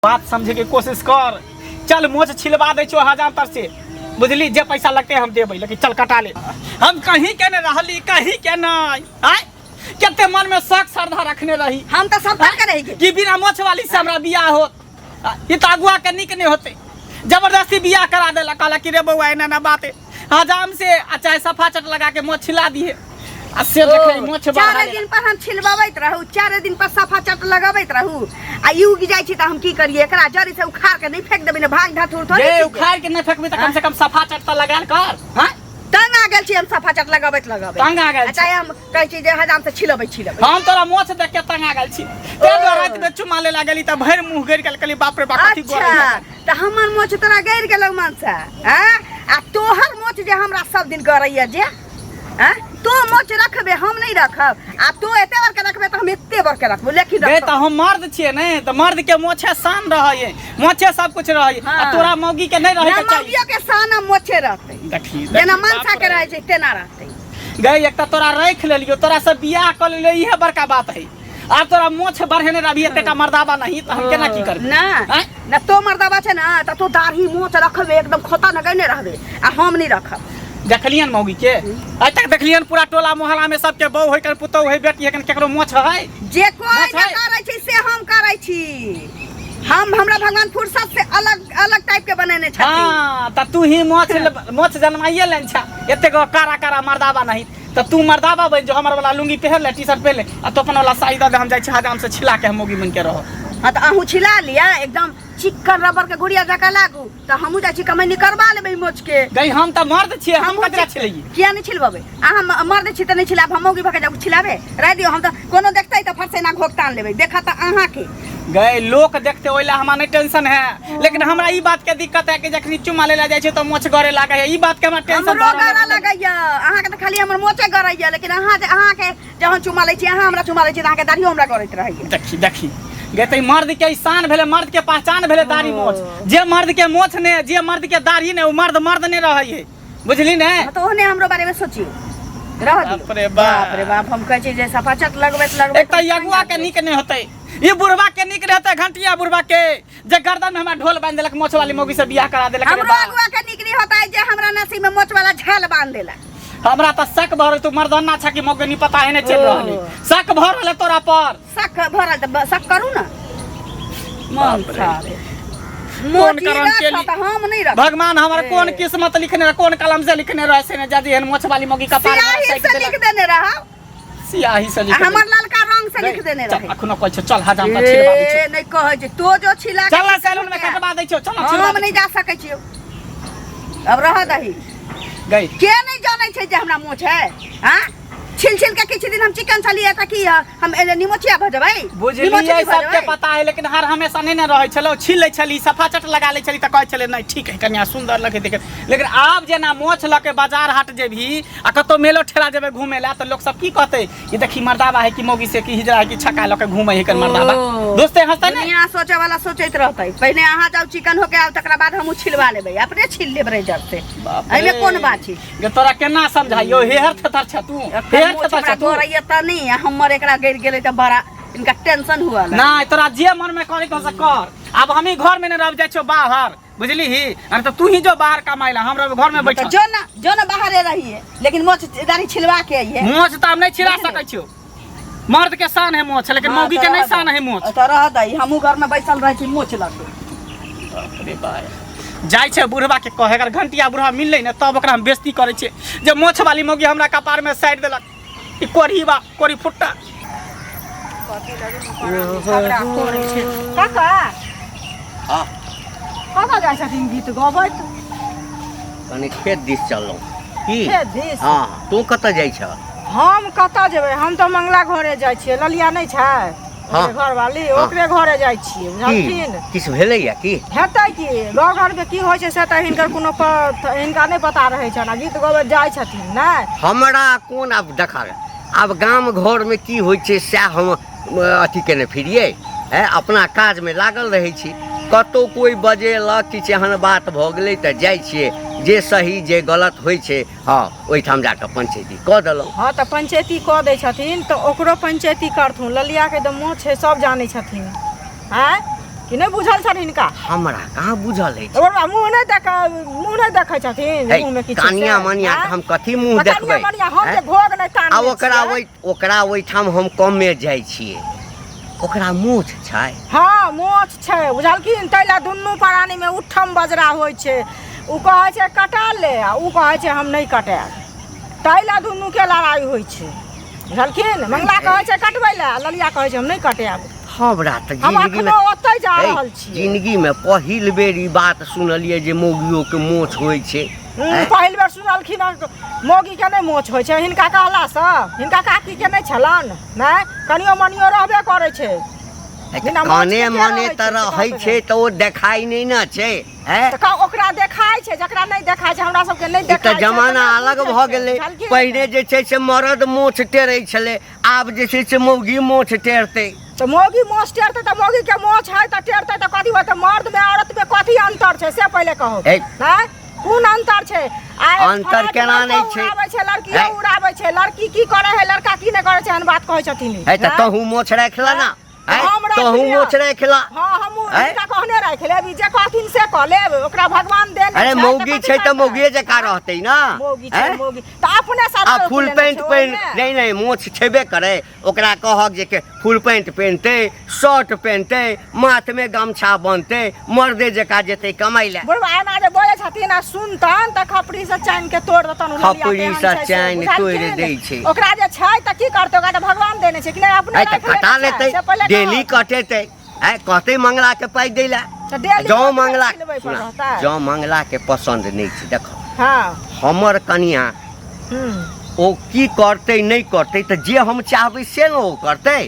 बात समझे के कोशिश कर। चल मोछ छिलवा दै छो हजाम तर से, बुझली? जे पैसा लगते हम देबै, लेकिन चल कटा ले। हम कहीं के ने रहली, कहीं के नहीं आय, कते मन में शक श्रद्धा रखने रही। हम तो सब कर रही कि बिना मोछ वाली से हमरा बियाह हो, ई त अगुआ के निक नहीं होते। जबरदस्ती बियाह करा देला, कहला कि रे बउआ एना ना बात है, हजाम से आ चाहे सफा चट लगा के मोछ छिला दिए, आ से देखे मोछ बढ़ा चार दिन पर हम छिलबबैत रहू, 4 दिन पर सफा चट लगबैत रहू, आ ई उगि जाइ छी त हम की करिए? एकरा जड़ी से उखाड़ के नहीं फेंक देबै ने, भांग धतूर थोड़े जे उखाड़ के नहीं फेंकबी त कम से कम सफा चट त लगाल कर। हां तंग आ गेल छी हम सफा चट लगबैत लगबैत तंग आ गेल। चाहे हम कहै छी जे हजाम से छिलबै छिलबै, हम तोरा मोछ देख के तंग आ गेल छी, ते दुआरे राति में चुमा ले लागली त भरि मुंह गड़ गेल, कहली बाप रे बाप कथी गोर। अच्छा त हमर मोछ तोरा गड़ गेलौ मनसा, हां? आ तोहर मोछ जे हमरा सब दिन गड़ैया जे, हां? तो मोछ रखबे हम नहीं रखब, आ तो एते बार के रखबे त हम एते बार के रखबो, लेकिन गे त हम मर्द छियै ने, त मर्द के मोछे शान रहै, मोछे सब कुछ रहै, आ तोरा मौगी के नहीं रहै के चाही। मौगियो के शान आ मोछे रहतै, देखी जेना मनसा के रहै छै तेना रहतै। गई एक त तोरा राख लेलियो, तोरा से बियाह क लेलियो, इहे बड़का बात है। आब तोरा मोछ बढ़ेने रहबी एतेटा मर्दाबा नहीं त हम केना की करबै? ना ना तो मर्दाबा छै ना त तो दाढ़ी मोछ रखबे एकदम खोता लगेने रहबे, आ हम नहीं रखब। देखलियन मौगी के आइ तक देखलियन पूरा टोला मोहल्ला में सबके बहू है, पुतहु है, बेटी है, केकरो मोछ है? जे कोई न करै छै से हम करै छी। हम हमरा भगवान फुर्सत से अलग अलग टाइप के बनेने छथिन। हां त तू ही मोछ मोछ जनमाइए लेन छा, एते गो कारा कारा मर्दाबा नहीं त तू मर्दाबा बन जो, हमर वाला लुंगी पहन ले, टी शर्ट पहन ले, आ तो अपन वाला साड़ी दे दे, हम जाइ छी हजाम से छिला के हम मौगी बन के रहो। हां त अहूँ छिला लिया एकदम चिक्कन रबर के गुड़िया जकाँ लागू, त हमहूँ जाइ छी कमैनी करबा लेबै मोछ के। गई हम त मर्द छियै, हम ककरा छिलैयै? किया नहीं छिलबेबै? अहाँ मर्द छी त नहीं छिलाब, हम मौगी भऽ के जाउ छिलाबे? रह दियौ, हम त कोनो देखतै त फट से एना घोघ तान लेबै, देखत त अहाँ के। गई लोक देखते ओइ ला हमरा नहीं टेंशन है, लेकिन हमरा ई बात के दिक्कत है कि जखनी चुमा ले जाइ छै त मोछ गरे लागै है, ई बात के हमरा टेंशन हमरो गरे लगैया। अहाँ के त खाली हमर मोछे गरैया, लेकिन अहाँ जे अहाँ के जहन चुमा लै छी, अहाँ हमरा चुमा लै छी त अहाँ के दाढ़ियो हमरा गरैत रहैया। देखी देखी गे त मर्द के शान भेलै, मर्द के पहचान भेलै दाढ़ी मोछ। जे मर्द के मोछ ने, जे मर्द के दाढ़ी ने, उ मर्द मर्द ने रहै है, बुझली ने? त ओहने हमरो बारे में सोचियो रह दियौ। बाप रे बाप, बाप रे बाप, हम कहै छी जे सफा चट लगबैत लगबैत एक त अगुआ के नीक नहीं होतै, ई बुढ़वा के नीक रहतै, घंटिया बुढ़वा के जे गर्दन में हमरा ढोल बांध देलक, मोछ वाली मौगी से बियाह करा देलक। हमरो अगुआ के नीक नहीं होता है जे हमरा नसीब में मोछ वाला झाल बांध देलक। हमरा त शक भरल, तू मर्दाना छा कि मौगी नहीं पता है नहीं चल रहल, शक भरल है तोरा पर। शक भरल त शक करू ना। मन सारे कोन करम के लिए हम नहीं रख, भगवान हमर कोन किस्मत लिखने रहे, कोन कलम से लिखने रहे से ने जदी एहन मोछ वाली मौगी कपार में सियाही से लिख देने रहा, सियाही से लिख, हमर ललका रंग से लिख देने रहे। अखनो कहै छै चल हजाम त छिलवा दै छै। नहीं कहै छै तो जो छिला चल सैलून में कटवा दै छौ, चल छिलवा। हम नहीं जा सकै छियौ, अब रह दही। गई के नहीं जानै छै जे हमरा मोछ है? हां छिल छिल के किछु दिन हम चिकन छलियै त की हम एने निमोचिया भऽ जेबै? बुझलियै सबके पता है, लेकिन हर हमेशा नहीं ने रहै छलौ, छील लै छली, सफा चट लगा लै छली त कहै छलै नहीं ठीक है कनिया सुंदर लगे देखे, लेकिन आब जेना मोछ लऽ के बाजार हाट जेबही आ कतौ मेलो ठेला जेबै घूमे ला त लोक सब की कहतै, ई देखी मर्दाबा है कि मौगी से कि हिजड़ा है कि छक्का लऽ के घूमै है कर मर्दाबा, दोस्ते हंसतै ने। दुनिया सोचे वाला सोचैत रहतै, पहिने अहाँ जाउ चिकन होके आउ, तकरा बाद हमहूँ छिलवा लेबै, अपने छिल लेबै रेजर से, एहिमे कोन बात छै? गे तोरा केना समझाइयो, हेहर थेथर छ तू, हेहर थेथर छ तू। गोरैया त नहीं, हमर एकरा गड़ गेलै त बड़ा इनका टेंशन हुआ। नहीं तोरा जे मन में करे के से कर, अब हम ही घर में न रह जाइ छौ बाहर, बुझली ही? अरे त तू ही जो बाहर कमाइला, हम रह घर में बैठल। जो ना जो ना बाहरे रहिए, लेकिन मोछ दाढ़ी छिलवा के आइए। मोछ त हम नहीं छिला सकै छियो, मर्द के शान है मोछ, लेकिन मौगी के नहीं शान है मोछ। त रह दही, हमहू घर में बैसल रहै छी मोछ लगे। बाप रे बाप, जाइ छै बुढ़वा के कहे, अगर घंटिया बुढ़वा मिललै ने तब ओकरा हम बेइज्जती करै छियै जे मोछ वाली मौगी हमरा कपार में साटि देलक, ई कोढ़ी बा कोढ़ी फुट्टा। काका हाँ कतऽ जाइ छथिन गीत गबैत? कनि खेत दिस चललहुँ की। खेत दिस? हाँ, तू कतऽ जाइ छह? हम कतऽ जेबै, हम तऽ मंगला घरे जाइ छियै, ललिया नहि छै हाँ। घरवाली, हाँ। ओकरे घरे जाइ छियै, की बुझलखिन? किछु भेलैया की? हेतै की, गाँव घरके की होइ छै से तऽ हिनकर कोनो हिनका नहि पता रहै छनि, आ गीत गबैत जाइ छथिन नहि। हमरा कोन आब देखा, आब गाम घरमे की होइ छै सएह हम अथी केने फिरियै, अपना काजमे लागल रहै छी, कतहु कोइ बजेलक किछु एहन बात भऽ गेलै तऽ जाइ छियै, जे सही जे गलत होइ छै हँ ओहिठाम जाकऽ पंचैती कऽ देलहुँ। हँ तऽ पंचैती कऽ दै छथिन तऽ ओकरो पंचैती करथुन, ललियाके तऽ मोछ छै सब जानै छथिन, आँय कि नहि बुझल छनि हिनका? हमरा कहाँ बुझल अछि। ओकरा मुँह नहि देख, मुँह नहि देखै छथिन हे, मुँहमे किछु कानिया से, मनिया के आँय? हम कथी मुँह तऽ देखबै? कनिया मनिया हम जे आँय? घोघ नहि आ तानने ओकरा छियै। ओहि ओकरा ओहिठाम हम कमे जाइ छियै, ओकरा मोछ छै? हँ, मोछ छै, बुझलखिन? ताहि लए दुनू प्राणीमे उठम बजरा होइ छै। ओ कहै छै कटा ले, आ ओ कहै छै हम नहि कटायब। ताहि लए दुनूके लड़ाइ होइ छै, बुझलखिन? मंगला कहै छै कटबै लए, ललिया कहै छै हम नहि कटायब। हमरा तऽ हम जिंदगीमे अखनो ओतहि जा हे, रहल छियै। जिंदगीमे पहिल बेर ई बात सुनलियै जे मौगियोके मोछ होइ छै। आँय? पहिल बेर सुनलखिन हँ, मौगीके नहि मोछ होइ छै। हिनका कहलासँ हिनका काकीके नहि छलनि? नहि, कनियो मनियो रहबे करै छै। बिना मोछ काने के के मने रहै तऽ छै, से रहै कहू छै तऽ ओ देखाइ नहि ने छै। हैं? तऽ ओकरा देखाइ छै, जकरा नहि देखाइ छै, हमरा सबके नहि ई तऽ देखाइ छै, जमाना तऽ नहि अलग बुझै भऽ छै, गेलै। बुझलखिन? पहिने जे छै से मरद मोछ टेरै छलै, आब जे छै से मौगी मोछ टेरतै। तऽ मौगी मोछ टेरतै तऽ मौगी के मोछ है तऽ टेरतै तऽ कथी होतै? मर्द में औरत में कथी अंतर छै से पहिले कहू। हे। हैं? कोन अंतर छै? आइ अंतर फलां केना लड़को नहि छै? उड़ाबै छै, लड़कियो हे। उड़ाबै छै। लड़की की करै है, लड़का की नहि करै छै, एहन बात कहै छथिन ई। है तऽ हैं? तहू मोछ राखि ले ना। हैं? हम राखि तहू लिअ। मोछ राखि ले। हँ, हमहूँ हैं? हिनका कहने राखि लेब, ई जे कहथिन से कऽ लेब। ओकरा भगवान देने अरे छै, तऽ मौगी कथी छै तऽ करतै? मौगिए जकाँ रहतै ना। मौगी छै, हैं? मौगी तऽ अपने आ सब फुल पैंट पहिन, नहि नहि, मोछ छेबे करै, ओकरा कहक जे के फुल पैंट पहिनतै, शर्ट पहिनतै, माथमे गमछा बन्हतै, मर्दे जकाँ जेतै कमाइ लए। बुढ़बा एना जे बजै छथिन आ सुनतन तऽ खपड़ी से चानि के तोड़ देतन। उ ललिया खपड़ी तेहन से छै से, चानि तोड़ि बुझलखिन? दै छै। ओकरा जे छै तऽ की करतै? ओकरा तऽ भगवान देने छै कि नहि? अपने आइ तऽ राखि लेने कटा छै, लेतै, से पहिले डेली कहत। कटेतै। आइ कहतै मंगलाके पाइ दै लए। तऽ डेली जँ कटबै, मंगला छिलबै पर सुना, रहतै। जँ मंगलाके पसन्द नहि छै, देखो, हँ हमर कनिया ओ की करतै नहि करतै, तऽ जे हम चाहबै से ने ओ करतै।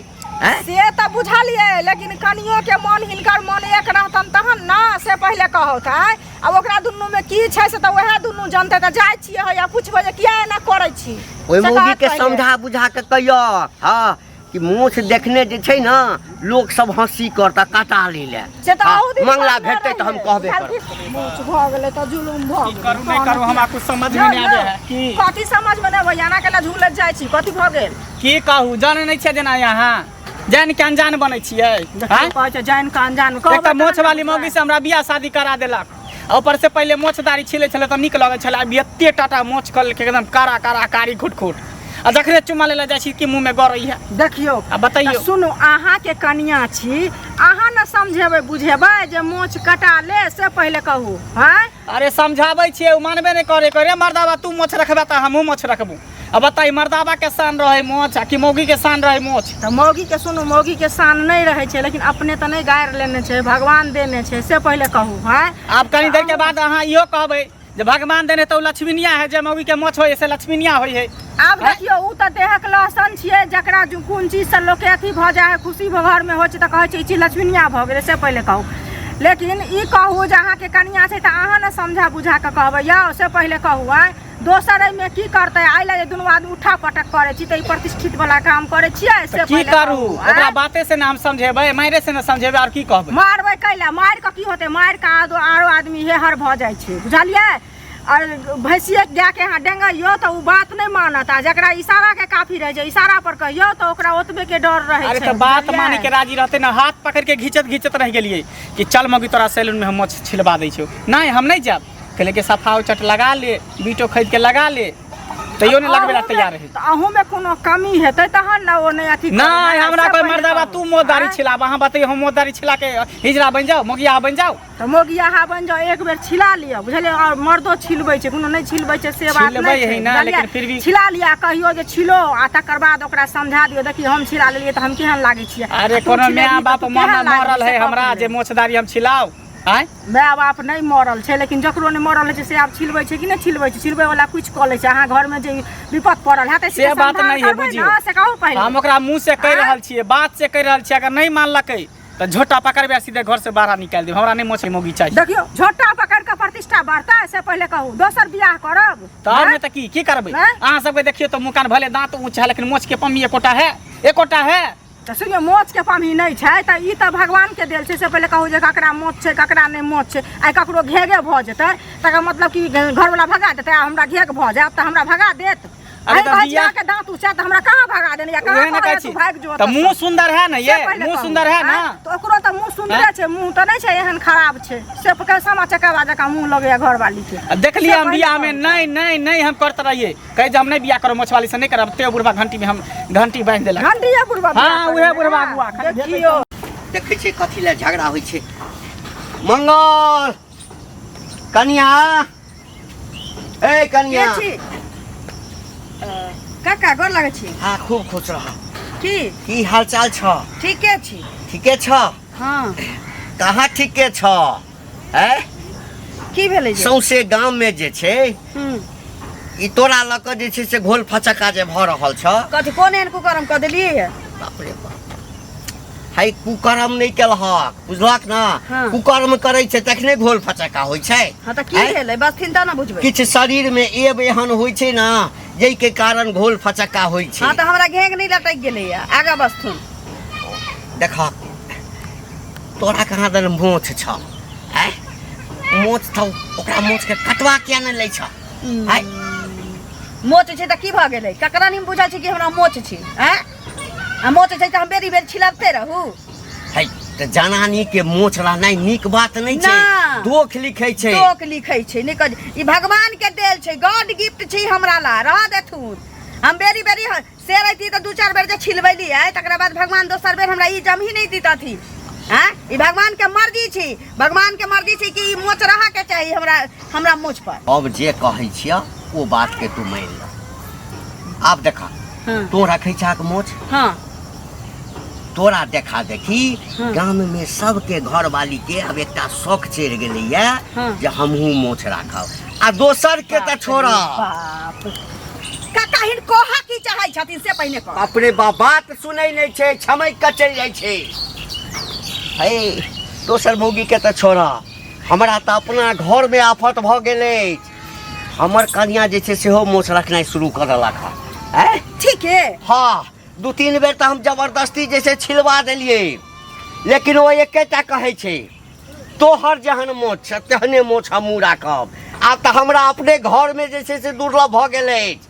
आँय? से तऽ बुझलियै, लेकिन कनियो के मन हिनकर मन एक रहतन तहन ने, से पहिले कहौ तऽ। आँय, आब ओकरा दुनूमे की छै से तऽ उएह दुनू जनतै। तऽ जाइ छियै हैया पुछबै जे किया एना करै छी। ओहि से मौगी कहत के पहिले। समझा बुझा के कहियो हँ कि मोछ देखने जे छै ने लोक सब हँसी करता, कटा लै लए। से तऽ हँ, अहू दिन मंगला कहने भेटतै तऽ हम रहियै। कहबे करब। बुझलखिन? मोछ भऽ गेलै तऽ जुलुम भऽ की गेलै। करू नहि करू, हमरा कुछ समझ में नहीं आवे है की। कथी समझ में नहि अबैया? एना केना झूलैत जाइ छी? कथी भऽ गेल? की कहू, जानै नहि छियै, जेना यहाँ जान के अनजान बनै छियै। आँय? कहै छै जानि कऽ अनजान। एक तऽ मोछ वाली मौगी से हमरा बियाह शादी करा देलक, आ ऊपर से पहिले मोछ दाढ़ी छिलै छलै तऽ नीक लगै छलै, आब एते टाटा मोछ कऽ लेलकै, एकदम कारा कारा कारी घुट घुट, आ जखने चुम्मा लै लए जाइ छी कि मुँह में गड़ै है। देखियौ। आ बतैयौ। तऽ सुनू, अहाँके कनिया छी, अहाँ ने समझेबै बुझेबै जे मोछ कटा ले, से पहिले कहू। हँ, अरे समझाबै छियै, ओ मानबे नहि करे। करे मर्दाबा, तू मोछ रखबे तऽ हमहूँ मोछ रखबू। अब बताई, मर्दाबा के शान रहे मोछ आ कि मौगी के शान रहे मोछ? तऽ मौगी के सुनू, मौगी के शान नहि रहै छै, लेकिन अपने तऽ नहि गारि लेने छै, भगवान देने छै, से पहिले कहू। हँ, आब कनी देर के बाद अहाँ इहो कहबै जे भगवान देने तऽ ओ लक्ष्मीनिया है, जे मौगी के मोछ होइ से लक्ष्मीनिया होइ है। आब देखियौ, ओ तऽ देहक लहसन छियै, जकरा जो कोन चीजसँ लोकके अथी भऽ जाइ है, खुशी घरमे होइ छै तऽ कहै छै ई चीज लक्ष्मीनिया भऽ गेलै, से पहिले कहू। लेकिन ई कहू जे अहाँके कनिया छै तऽ अहाँ ने समझा बुझा कऽ कहबै यौ, से पहिले कहू। आँय, दोसर एहिमे की करतै? आइ लए जे दुनू आदमी उठा पटक करै छी तऽ ई प्रतिष्ठित वाला काम करै छियै, से तऽ की पहिले करू? कहू, ओकरा आँय? बाते से ने हम समझेबै, मारे से ने समझेबै, आओर की कहबै? मारबै कैला? मारि कऽ की होतै? मारि कऽ आरो आरो आदमी हेहर भऽ जाइ छै, बुझलियै? आओर भैंसिए गायके अहाँ डेंगैयौ तऽ ओ बात नहि मानत, आ जकरा इशाराके काफी रहै छै, इशारा पर कहियौ तऽ ओकरा ओतबेके डर रहै अरे छै। तऽ बात बुझलियै? माने के राजी रहते ना। हाथ पकड़ के घिचत घिचत रह गेलियै कि चल मगी, तोरा सैलून में हम मोछ छिलबा दै छियौ। नहि, हम नहि जायब। कहले कि सफा उचट लगा ले, बीटो खरीद के लगा ले, तैयो नहि लगबै ला तैयार है। तऽ अहूँमे कोनो कमी हेतै तहन ने ओ नहि अथी करै नहि है, हमरा से कोई पहिले मर्दाबा कहू। तू मोह दाढ़ी आँय? छिलाब। अहाँ बतैयौ, हम मोह दाढ़ी छिला के हिजड़ा बनि जाउ, मोगिया बनि जाउ? तऽ मोगियाहा बनि जाउ, एक बेर छिला लिअ, बुझलियै? आओर मर्दो छिलबै छै, कोनो नहि छिलबै छै से बात छिलबै नहि है छै, ना, बुझलियै? लेकिन फिर भी- छिला लिअ, कहियो जे छिलो आ तकर बाद ओकरा समझा दियौ, देखी हम छिला लेलियै तऽ हम केहन लागै छियै। अरे आ तू कोनो छिलेबही माय तऽ बाप तू केहन लागबही, मरल से है कह हमरा पहिले। जे मोछ दाढ़ी हम छिलाउ? आँय, माय बाप नहि मरल छै, लेकिन जकरो नहि मरल होइ छै से आब छिलबै छै कि नहि छिलबै छै? छिलबै वाला कुछ कऽ लै छै। अहाँ घरमे जे विपद पड़ल हैत से बात नहि है, बुझियौ। से कहू पहिले। हम ओकरा मुँह से कहि आँय? रहल छियै, बात से कहि रहल छियै, अगर नहि मानलकै तऽ झोटा पकड़बै आ सीधे घर से बाहर निकालि देब। हमरा नहि मोछ मौगी चाही। देखियौ, झोटा पकड़ कऽ प्रतिष्ठा बढ़तै से पहिले कहू। दोसर बियाह करब? तऽ आओर नहि तऽ की की करबै? आँय? अहाँ सबके देखियौ तऽ मुँह कान भले दाँत ऊँच है, लेकिन मोछ के पम्मी एकोटा है, एकोटा है? तऽ सुनियौ, मोछके पम्ही नहि छै तऽ ई तऽ भगवानके देल छै, से पहिले कहू जे ककरा मोछ छै, ककरा नहि मोछ छै। आइ ककरो घेघे भऽ जेतै तकर मतलब कि घरवला भगा देतै? आ हमरा घेघ भऽ जायत तऽ हमरा भगा देत? अरे अरे तऽ कहै छी बियाह अहाँके दाँत ऊँचा तऽ हमरा कहाँ भगा देने या कहाँ उहे ने कहै कहै तू छी भागि जो तऽ मुँह सुन्दर है ने ये से पहिले मुँह कहू। सुन्दर है ना आँय? तऽ ओकरो तऽ मुँह सुन्दरे छै मुँह तऽ नहि छै एहन खराब छै से पकड़ सामा चकेवा जकाँ मुँह लगैया घरवाली के आ देखलियै से हम पहिले बियाह में कहू। नहीं नहीं नहीं हम करते रहियै कहै जे हम नहीं बियाह करब मोछवाली से नहीं करब ते बुढ़बा घंटी में हम घंटी बांधि देलक घंटिये बुढ़बा हाँ, बियाह उहे करेने, बुढ़बा हाँ, अगुआ, खाली देखियौ देखै छियै कथी लए झगड़ा होइ छै मंगल कनिया ए के कनिया छी काका गोर लागै छी हाँ खूब खुश रह की की हाल चाल छ ठीके छी ठीके छ हाँ कहाँ ठीके छ हैं की भेलै जे सौंसे गाम में जे छै हम्म, ई तोरा लऽ कऽ जे छै से घोल फचक्का जे भऽ रहल छ कथी कोन एहन कुकर्म कऽ देलियै ये बाप रे बाप है कुकर्म नहि केलहक बुझलक ने हाँ। कुकर्म करै छै तखने घोल फचक्का होइ छै हाँ तऽ की आँय? भेलै बसथिन तऽ ने बुझबै किछु शरीर में एब एहन होइ छै ने जाहिके कारण घोल फचक्का होइ छै हाँ तऽ हमरा घेंग नहि लटकि गेलैया आगाँ बसथुन देख तोरा कहाँ दन मोछ छ आँय मोछ तऽ ओकरा मोछके कटवा किया नहि लै छ आँय मोच छै तऽ की भऽ गेलै ककरा नहि बुझल छै कि हमरा मोच छै आँय आ मोच छै तऽ हम बेरी बेर छिलबते रहू है तऽ जनानी के मोछ रहनाइ नीक बात नहि छै ना। दोख लिखै छै टोक लिखै छै नहि कह ई भगवान के देल छै गॉड गिफ्ट छै हमरा ला रह देथुन हम बेरी बेरी से रहती तऽ दू चारि बेर जे छिलबैली है तकरा बाद भगवान दोसर बेर हमरा ई जमही नहि दितथिन आँय ई भगवान के मर्जी छी भगवान के मर्जी छी कि ई मोच रह के चाही हमरा हमरा मोच पर अब जे कहै छियह ओ बात के तू मानि ल आब देखा हाँ। तू रखै छहक मोछ हाँ तोरा देखा देखी हाँ। गाम में सबके घरवाली के अब एकटा शौक चढ़ि गेलैया हाँ। जे हमहूँ मोछ राखब आ दोसर के तऽ छोड़ बाप काका हिन कहा की चाहै छथिन से पहिने कह बाप रे बाप बात सुनै नहि छै छमकि कऽ चलि जाइ छै हे दोसर मौगी के तऽ छोड़ हमरा तऽ अपना घरमे आफत भऽ गेल अछि हमर कनिया जे छै सेहो मोछ रखनाइ शुरू कऽ देलक हँ आँय ठीक है हँ दू तीन बेर तऽ हम जबरदस्ती जे छै छिलवा देलियै लेकिन ओ एकेटा कहै छै तोहर जेहन मोछ छै तेहने मोछ हमहूँ राखब आब तऽ हमरा अपने घरमे जे छै से दुर्लभ भऽ गेल अछि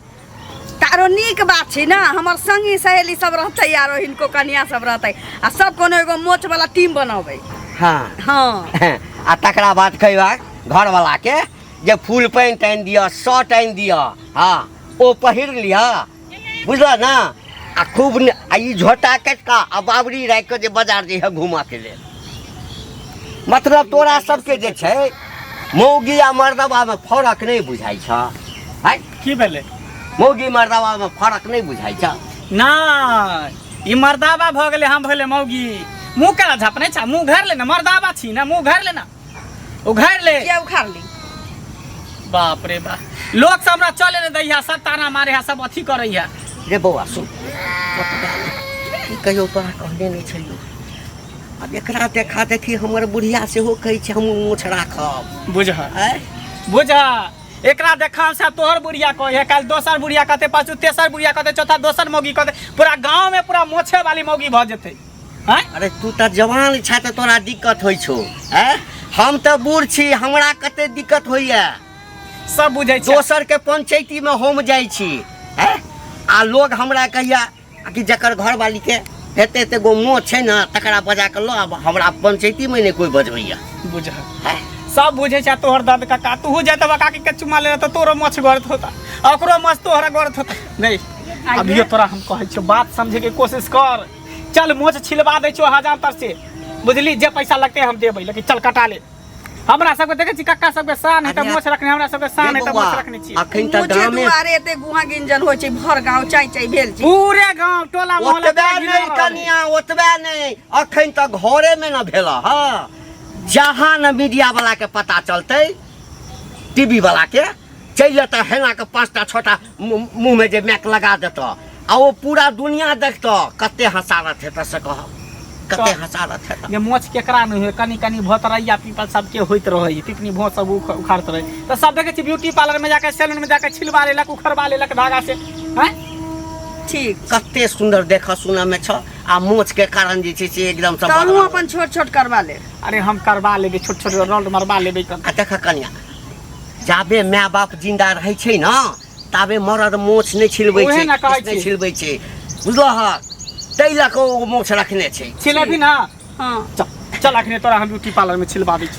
तारो नीक बात छै ने हमर संगी सहेली सब रहतै आरो हिनको कनिया सब रहतै आ सब कोनो एगो मोछ वाला टीम बनबै हँ हँ आ तकरा बाद कहबाक घरवलाके जे फुल पैंट आनि दिअ शर्ट आनि दिअ हँ ओ पहिर लिअ बुझल ने आ खूब आ ई झोटा काटि कऽ आ बाबरी राखि कऽ जे बाजार जइहे घूमऽके लेल मतलब तोरा सबके जे छै मौगी आ मर्दबामे फरक नहि बुझाइ छ है की भेलै मौगी मर्दबामे फरक नहि बुझाइ छ नहि ई मर्दाबा भऽ गेलै हम भेलै मौगी मुँह केना झपने छ मुँह घर ले ने मर्दाबा छी ने मुँह घर ले ने उघारि ले किया उखाड़ ली बाप रे बाप लोग सब हमरा चले ने दैया सब ताना मारे है सब अथी करे है रे बौआ सुन की कहियो तोरा कहने नहि छलियौ आब एकरा देखा देखी हमर बुढ़िया सेहो कहै छै हमहूँ मोछ राखब बुझ आँय बुझ एकरा देखा से तोहर बुढ़िया कहे है काल्हि दोसर बुढ़िया कहते पाछू तेसर बुढ़िया कहते चौथा दोसर मौगी कहते पूरा गांव में पूरा मोछे वाली मौगी भऽ जेतै आँय अरे तू तऽ जवान छह तऽ तोरा दिक्कत होइ छौ आँय हम तऽ बूढ़ छी हमरा कते दिक्कत होइया सब बुझै छै दोसर के पंचायती में हम जाइ छी आँय आ लोग हमरा कहिया कि जकर घरवाली के एते एते गो मोह छै ने तकरा बजा कऽ लऽ आब हमरा पंचायती में नहि कोई बजबैया बुझ आँय सब बुझै छै तोहर दर्द काका तूहू जाय तऽ काकी के चुमा ले तऽ तोरो मोछ गरत होता आ ओकरो मोछ तोहरा गरत होता नहीं अभियो तोरा हम कहै छियौ बात समझे के कोशिश कर चल मोछ छिलवा दै छियौ हजाम तर से बुझली जे पैसा लगतै हम देबै लेकिन चल कटा ले हमरा सबके देखै छी कक्का सबके शान है तऽ अरे मोछ रखने हमरा सबके शान है तऽ बौआ, मोछ रखने छी अखन तऽ मुझे गामे दुआरे एते गुहा गिंजन होइ छै भर गाँव चाय चाय भेल छै पूरे गांव टोला मोहल्ला ओतबे नहि कनिया ओतबे नहि अखन तऽ घरेमे ने भेल हँ जहाँ ने मीडिया वाला के पता चलतै टीवी वाला के चलि जेतै हेना के पाँचटा छओटा मुँहमे जे मैक लगा देतऽ आ ओ पूरा दुनिया देखतऽ कते हँसारत हेतऽ से कहब कते हँसारत हेतऽ जे मोछ केकरा नहि होय कनि कनि भोतरैया पीपल सबके होइत रहै पिपनी भोत सब उखाड़ैत रहै तऽ सब देखै छी ब्यूटी पार्लर में जाके सैलून में जाके छिलवा लेलक उखड़वा लेलक धागा से हैं ठीक कते सुन्दर देखऽ सुनऽ मे छ आ मोछ के कारण जे छै से एकदम से तहूँ अपन छोट छोट करवा ले अरे हम करवा लेबै छोट छोट राउंड मरवा लेबै आ देख कनिया जाबे माय बाप जिंदा रहै छै ने ताबे मरद मोछ नहि छिलबै उहे छै ने कहै किछु नहि छी। छिलबै छै बुझलहक ताहि लऽ कऽ ओ मोछ रखने छै छिलेबही ना हाँ चल चल अखने तोरा हम ब्यूटी पार्लर में छिलबा दै छियौ।